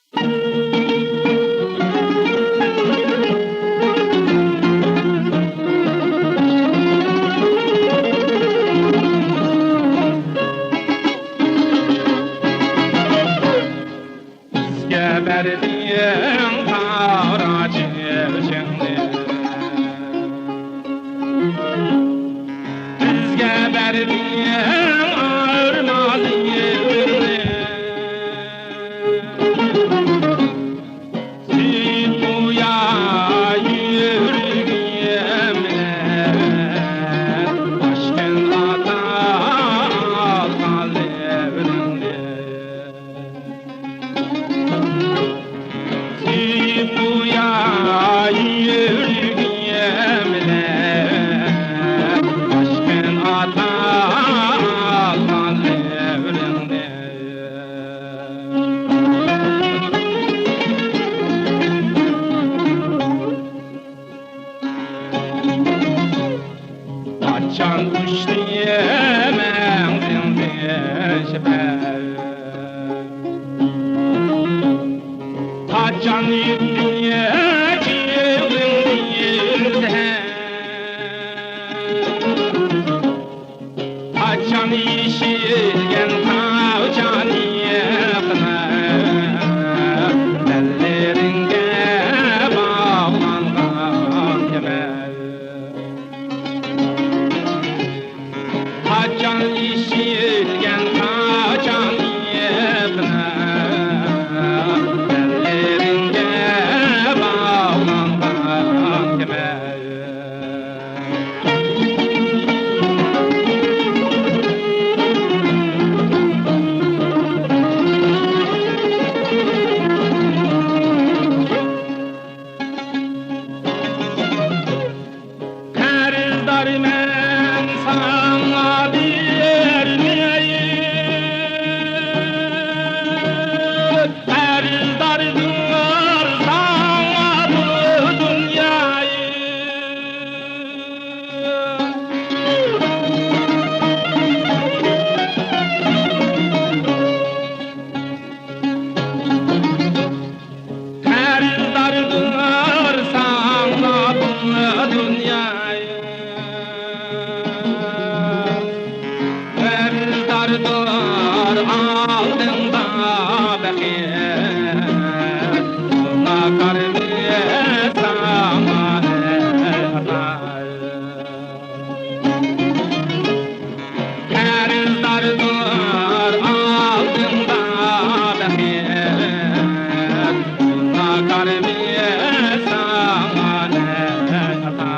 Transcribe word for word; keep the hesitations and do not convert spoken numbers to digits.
بىزگە بەردىڭ قارا چېچىڭنى، بىزگە بەردىڭ ئارمانلىرىڭنى. سۆيۈپ قوياي يۈرىكىمنى، ئاچقىن ئاتا قەلبىمنى. سۆيۈپ قوياي يۈرىكىمنى، ئاچقىن ئاتا قەلبىمنى. قاچان ئۇچتى مەڭزىڭدىن شەپەق، قاچان يەتتى جىلدىڭدىن يۈرسەڭ، قاچان يېشىلگەن تاۋ جانى يېقىنىپ، ئەللىرىڭگە باغلانغان كېمەر. قاچان يېشىلگەن تاۋ جانى يېقىنىپ، ئەللىرىڭگە باغلانغان كېمەر. قەرزدارمەن ساڭا بەرمەي، قەرزداردۇر ساڭا بۇ دۇنيا. قەرزداردۇر ساڭا بۇ دۇنيا، قەرزداردۇر ئالدىڭدا بەخت، گۇناھكارمەن ساڭا ئاتا. قەرزداردۇر ئالدىڭدا بەخت، گۇناھكارمەن ساڭا ئاتا.